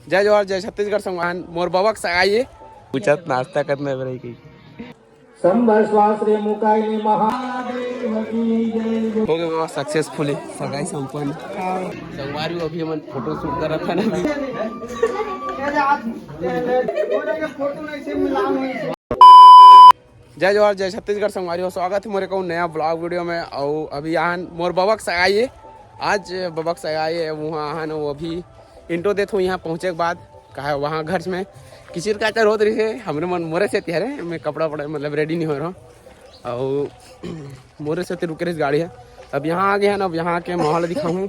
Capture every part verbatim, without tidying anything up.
जय जोहार, जय छत्तीसगढ़ संगवारी हो। मोर बबा के सगाई हे। पूछत नाश्ता करना बरई की। संभव स्वाश्रय मुकाई ने महादेव की जय। हो गया बाबा, सक्सेसफुली सगाई संपन्न। संगवारी हो, अभी हमन फोटो शूट करत हन अभी। जय जोहार, जय छत्तीसगढ़ संगवारी हो, स्वागत हे मोर एक अउ नया ब्लॉग वीडियो में। अउ अभी आहन मोर बबा के सगाई हे, आज बबा के सगाई हे, उहाँ आहन, वो अभी इंट्रो देत हों यहाँ पहुँचे के बाद, काहे वहाँ घर में किचिर काचर होत रहिस हे, हमरे मन मोरे सेती हरे, मैं कपड़ा वपड़ा मतलब रेडी नहीं हो रहा हूँ, अउ मोरे सेती रुके रहिस गाड़ी हे। अब यहाँ आ गए हन, अब यहाँ के माहौल दिखाहूँ,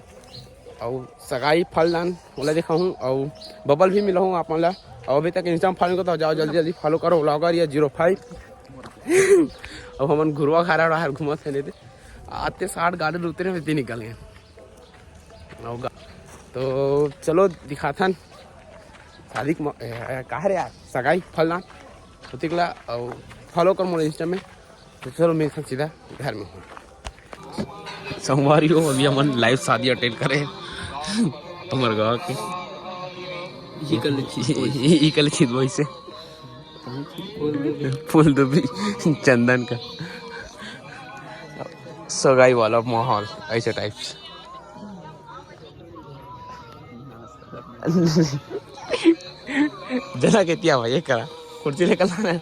अउ सगाई फलदान ओला दिखाहूँ, अउ बबा ल भी मिलाहूँ आप मन ला। अउ अभी तक Insta में फॉलो नहीं करत हो, जाओ जल्दी जल्दी फॉलो करो, ब्लॉगर या जीरो फाइव। अब हमन घुरवा खारा बाहर घूमत हे, लेते आते साठ गाड़ी उतरे, वेती निकल गए। अउ गा-, तो चलो दिखाथन शादी के म-, ए, ए, का हरे यार, सगाई फलदान होती कला, अउ फॉलो कर मोर Insta में। तो चलो मिलथन सीधा घर में। संगवारी हो, अभी हमन लाइव शादी अटेंड करे हमर गाँव के। इही कल छिदबो इसे। फूल दुबी चंदन का सगाई वाला माहौल ऐसे टाइप्स। जना के तिया भाई, ये करा, कुर्सी लेकर लाना है।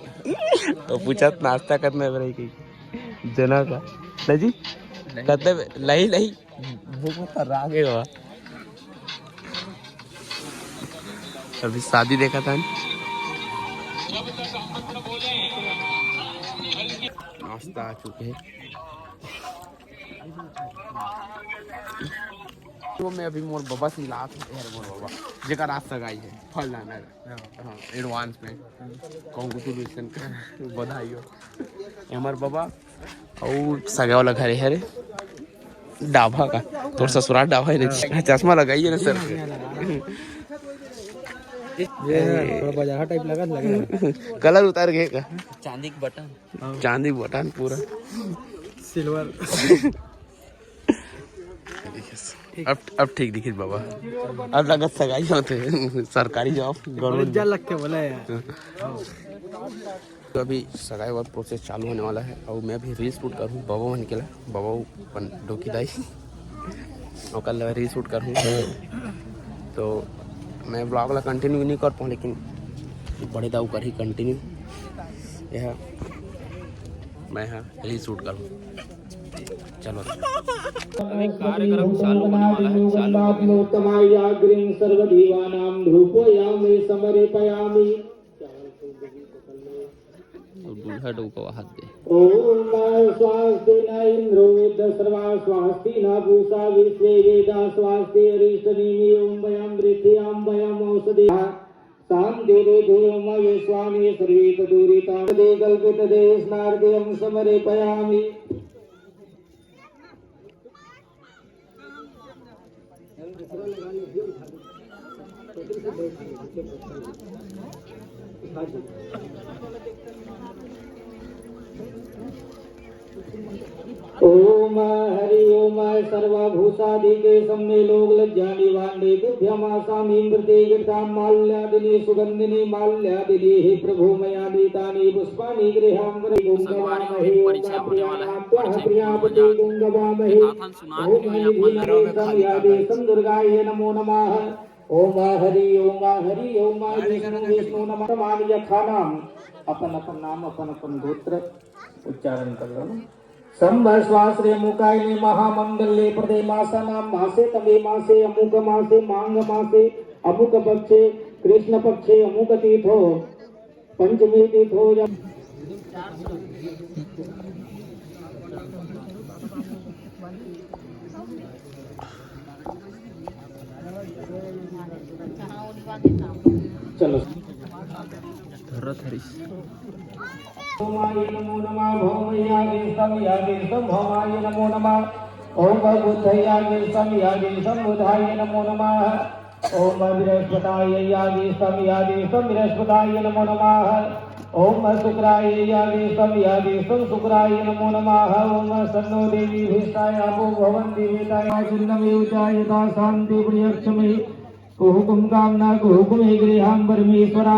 तो पूछत नाश्ता करना है बरई की। जना का, नहीं जी? नहीं। कहते, "नहीं, नहीं, भूख में तो राग है बाबा।" अभी शादी देखा था। नाश्ता आ चुके हैं। तो मैं अभी मोर बबा से मिलात हूँ, यार मोर बबा, जेकर आज सगाई है, फलदान है। हाँ, एडवांस में कॉन्ग्रेचुलेशन, बधाई हो। ये हमर बबा अउ सगा वाला घर हरे, डाभा का, तोर ससुराल डाभा है ना, चश्मा लगाइए ना सर। ये ना, थोड़ा बजाहा टाइप लगा, लगा। कलर उतार गए का? चांदी के बटन। चांदी बटन पूरा। सिल्वर। अब, अब ठीक दिखिस बाबा। अब लगत सगाई होत हे। सरकारी जॉब, गवर्नमेंट। जा लग के बोला यार। तो अभी सगाई वाला प्रोसेस चालू होने वाला है और मैं अभी रील शूट करूँ बाबा मन के ला, बाबा अपन डोकी दाई। ओकर ला रील शूट करहूँ। तो मैं ब्लॉग ला कंटिन्यू नहीं कर पाऊँ, लेकिन बड़े दाऊ करही कंटिन्यू। यह मैं हाँ रील शूट करहूँ। चलो। अभी कार्यक्रम चालू होने वाला है, चालू होने वाला है। और दूल्हा डोकवा हाथ दे। ओम स्वस्ति न इंद्रो वृद्धश्रवा स्वस्ति न पूषा विश्ववेदाः स्वस्ति अरिष्टनेमिः। ओम वयम वृद्धियाम वयम औषधि शांति दे ओम विश्वानि सर्वे तदुरिता दे कल्पित देशनार्दे हम समर्पयामि। ओम हरि ओम। सर्वभूषादि के सम्मे लोग लज्जानि वांदे तुभ्यम आसामि मृते गृताम माल्यादिनी सुगंधिनी माल्यादिनी। हे प्रभु मया नीतानि पुष्पाणि गृहाम वरे। ओम गवामहे ओम प्रियाणात्वः प्रियापते ओम गवामहे। ओम निधिनादेशम यादेशम दुर्गाय नमो नमः। ओम हरि ओम हरि ओम विष्णु विष्णु नमः। मान यथा नाम, अपन अपन नाम अपन अपन गोत्र उच्चारण कर लो। संभव स्वाश्रय मुकाय ने महामंगल्ये प्रदे मासा नाम मासे तमे मासे अमुक मासे मांग मासे अमुक पक्षे कृष्ण पक्षे अमुक तीथो पंचमी तीथो या चलो। धरत हरीश। ओमाय नमो नमः। भौमयादिष्टम यादिष्टम भौमाय नमो नमः। ओम बुद्धयादिष्टम यादिष्टम बुधाय नमो नमः। ओम बृहस्पताय यादिष्टम यादिष्टम बृहस्पताय नमो नमः। ओम शुक्राय यादिष्टम यादिष्टम शुक्राय नमो नमः। ओम सन्नो देवी भिष्टाय आपो भवन्ति वेताय चिन्नमे उचायता शांति प्रियक्षमे। हुकुम कामना को हुकुम है गृहम परमेश्वरा।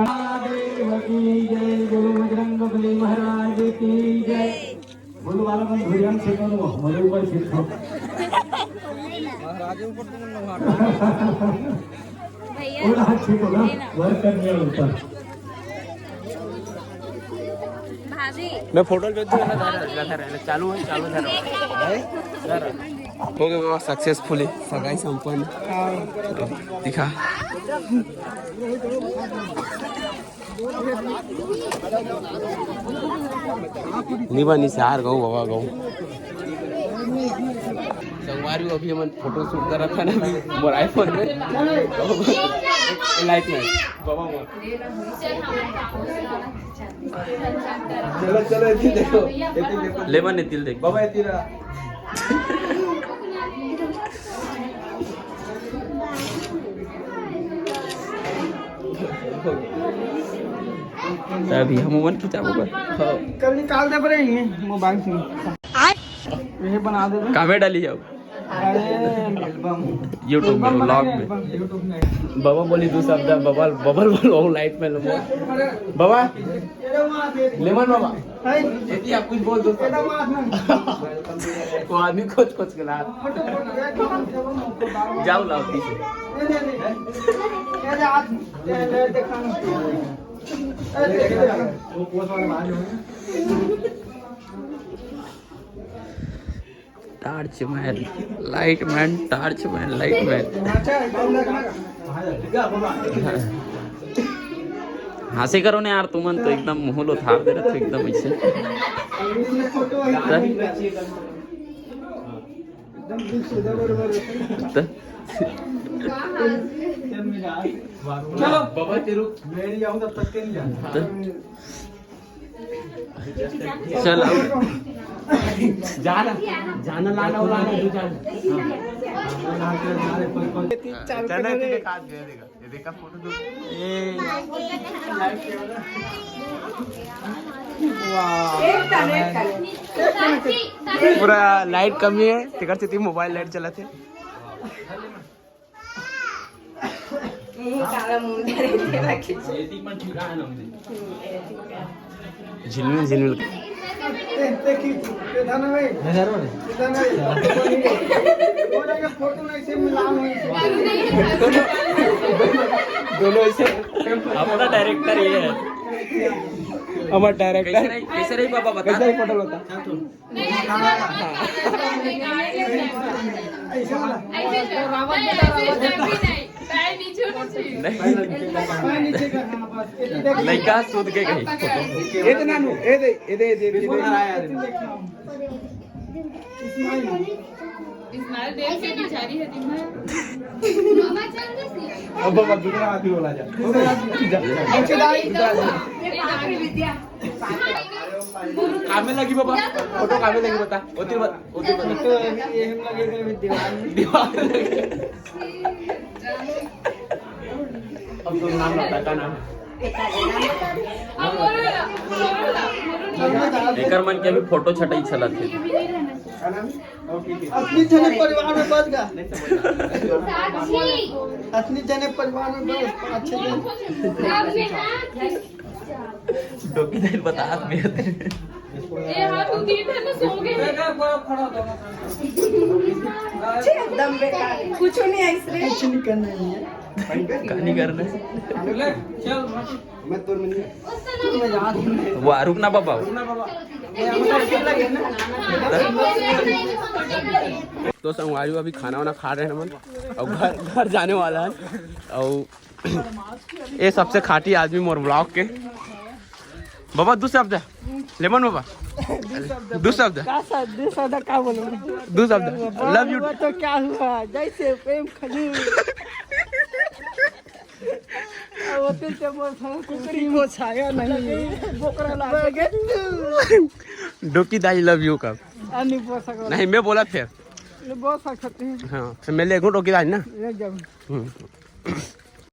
देव की जय, बोलो बजरंग बली महाराज की जय। बोलो बालक मन, भैया से करो, हमारे ऊपर से खाओ। महाराज ऊपर तुम लोग हाथ। भैया, बोला, अच्छे को ना, ये ना। वर्क कर दिया ऊपर। भाभी। मैं फोटो भेज दूँ ना, जरा, जरा, जरा, चालू है, चालू है, जरा। हो गया बाबा, सक्सेसफुली सगाई संपन्न। दिखा। निबा निसार गौ बाबा गौ। संगवारी अभी हमन फोटो शूट करत हन अभी मोर आईफोन में। लाइट में बाबा मोर। चलो, चलो, एती देखो, एती देखो। लेमन एती ल देख। बाबा, एती रहा। तभी हम मन खिंचाबो कर। कल निकाल दे पड़े ये मोबाइल से। ये बना दे। कामे डाली जाओ। अरे, एल्बम। YouTube में, एल्बम व्लॉग बनाएंगे, में। एल्बम। YouTube में। बाबा बोली दू शब्द, बबल, बबल बोलो, लाइट में लो। बाबा, लेमन बाबा। हाय। यदि आप कुछ बोल दो। वो आदमी खोज खोज के ला। Photo, photo, photo, photo. जाओ लाओ पीछे। नहीं, नहीं, नहीं। ये जा, आप, ये, ये देखा ना। अरे, देखा ना। Torch man, light man, torch man, light man. हाँसे करो ना यार, तुमन तो एकदम मुँह लो थार दे रहे थे, एकदम ऐसे। त, त, चलो, बाबा तेरे मेरी आऊँ तब तक के नहीं जाना। त, चल, अब जाना, जाना, लाना, उलाना, तू जाना। चल, ये देखा, ये देखा, ये देखा फोटो तो। ये पूरा लाइट कमी है, तेकर से मोबाइल लाइट चलत हे। मुंह काला मुंह करे के रखे। झिलमिल, झिलमिल। दोनों ऐसे। अपना डायरेक्टर ये है। हमारा डायरेक्टर। कैसे रही, कैसे रही बाबा, बता। कैसे रही फोटो बता। नहीं। लइका सूत के कहीं। ये तो नानू, ये दे, ये दे, ये दे, ये दे। इस्माइल देख के बिचारी है दिन भर। अब बाबा दूसरा आदमी बोला जा। जा। कामे लगी बाबा, फोटो कामे लगी बता। ओती बता, ओती बता। तो अभी ये हम लगे थे अभी दीवार में। दीवार में लगे। अब तो नाम बता, का नाम? एकर मन के अभी फोटो छटाई चलत हे। असली जने परिवार में बस गा। असली जने परिवार में बस पाँच छह जने। डोकी दाई ल बतात में। ए, हाँ, तू तीन ठन सो गे। एकदम बेकार, कुछ नहीं है इसमें। कुछ नहीं करना है। का नहीं करना है? मैं तो नहीं। वो रुक ना बाबा। तो संगवारी अभी खाना वाना खा रहे हैं हमन, और घर, घर जाने वाला है। और ये सबसे खाटी आदमी मोर ब्लॉग के। बाबा, दू शब्द। लेमन बाबा, दू शब्द। का शब्द? दू शब्द का बोलूं? दू शब्द। लव यू। तो क्या हुआ? जैसे प्रेम खजूर। वो तो जब वो था, कुकरी को छाया नहीं। बोकरा लागे। डोकी दाई लव यू का? आ, नहीं बोल सकता। नहीं, मैं बोला फिर। नहीं बोल सकते हैं। हाँ, फिर मैं ले डोकी दाई ना। ले जाओ। हम्म।